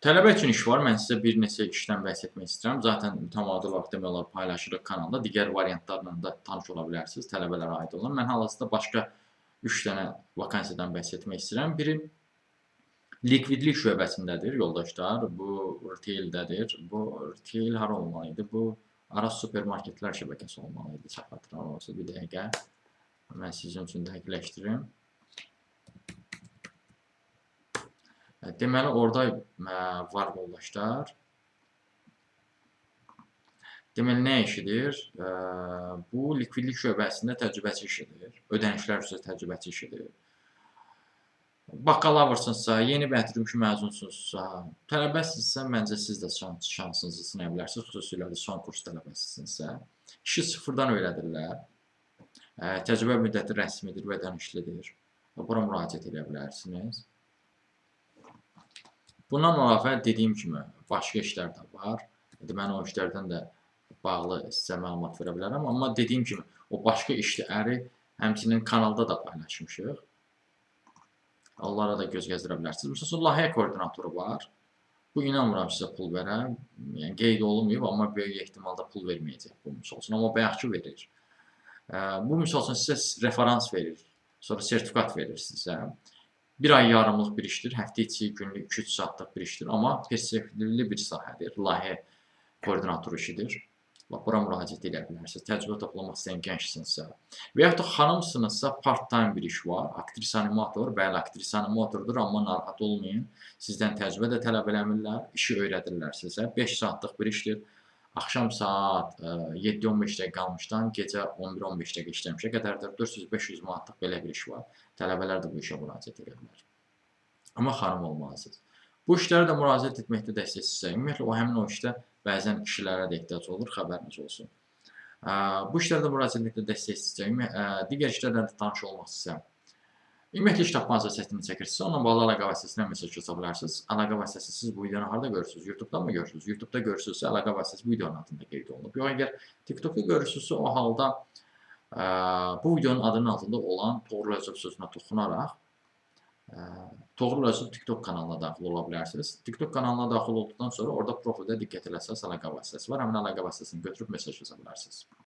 Tələbə üçün iş var. Mən sizə bir neçə işdən bəhs etmək istəyirəm. Zaten mütəmadi olaraq demək olar paylaşırıq kanalda. Digər variantlarla da tanış ola bilərsiniz, tələbələrə aid olan. Mən hal-hazırda başqa 3 dənə vakansiyadan bəhs etmək istəyirəm. Biri likvidlik şöbəsindədir yoldaşlar. Bu retaildədir. Bu retail hara olmalı idi? Bu Aras supermarketlər şəbəkəsi olmalı idi. Səhv xatırlamıramsa olsa bir dəqiqə. Mən sizin üçün dəqiqləşdirim. Deməli, orada var yoldaşlar. Deməli, nə işidir? Bu, likvidlik şöbəsində təcrübəçi işidir. Ödənişlər üzrə təcrübəçi işidir. Bakalavrsunuzsa, yeni bitirmiş məzunsunuzsa, tələbəsinizsə, məncə siz də şansınızı sınaya bilərsiniz. Xüsusilə də son kurs tələbəsinizsə. İşi sıfırdan öyrədirlər. Təcrübə müddəti rəsmidir və ödənişlidir. Bura müraciət edə bilərsiniz. Bundan əlavə, dediyim kimi, başqa işlər də var. Deməli, o işlərdən də bağlı sizə məlumat verə bilərəm. Amma dediyim kimi, o başqa işləri həmçinin kanalda da paylaşmışıq. Onlara da göz gəzdirə bilərsiniz. Məsəl üçün, layihə koordinatoru var. Bu, inanmıram sizə pul verə. Yəni, qeyd olunmayıb, amma böyük ehtimalda pul verməyəcək bu misal üçün. Amma bayaqki verir. Bu, misal üçün, sizə referans verir. Sonra sertifikat verir sizə. Bir ay yarımlıq bir işdir, həftə içi günlük 2-3 saatlıq bir işdir, amma perspektivli bir sahədir, layihə koordinatoru işidir. Bax, bura müraciət edə bilərsiniz. Təcrübə toplamaq istəyən gəncsinizsə və yaxud da xanımsınızsa part-time bir iş var. Aktris animator, bəli, aktris animatordur, amma narahat olmayın. Sizdən təcrübə də tələb eləmirlər, işi öyrədirlər sizə. 5 saatlıq bir işdir. Axşam saat 7:15 dəqiqə qalmışdan gecə 11:15 dəqiqə işləmişə qədərdir. 400-500 manatlıq belə bir iş var. Tələbələr də bu işə müraciət edə bilər. Amma xanım olmalısınız. Bu işlərə də müraciət etməkdə dəstək istəyirəm. Ümumiyyətlə, həmin o işdə bəzən kişilərə də ehtiyac olur, xəbəriniz olsun. Bu işlərə də müraciət etməkdə dəstək istəyirəm. Digər işlərlə də tanış olmaq istəyirəm. Ümumiyyətlə, iş tapmanıza çətinlik çəkirsinizsə, onunla bağlı əlaqə vasitəsilə mesaj yaza bilərsiniz. Əlaqə vasitəsi siz bu videonu harada görürsünüz? YouTube-da mı görürsünüz? YouTube-da görürsünüzsə, əlaqə vasitəsi bu videonun altında qeyd olunub. Yox, əgər TikTok-da görürsünüzsə, o halda bu videonun adının altında olan Toğrul Rəcəb sözünə toxunaraq Toğrul Rəcəb TikTok kanalına daxil ola bilərsiniz. TikTok kanalına daxil olduqdan sonra orada profildə diqqət eləsəniz əlaqə vasitəsi var. Həmin əlaqə vasitəsini götürüb mesaj yaza bilərsiniz.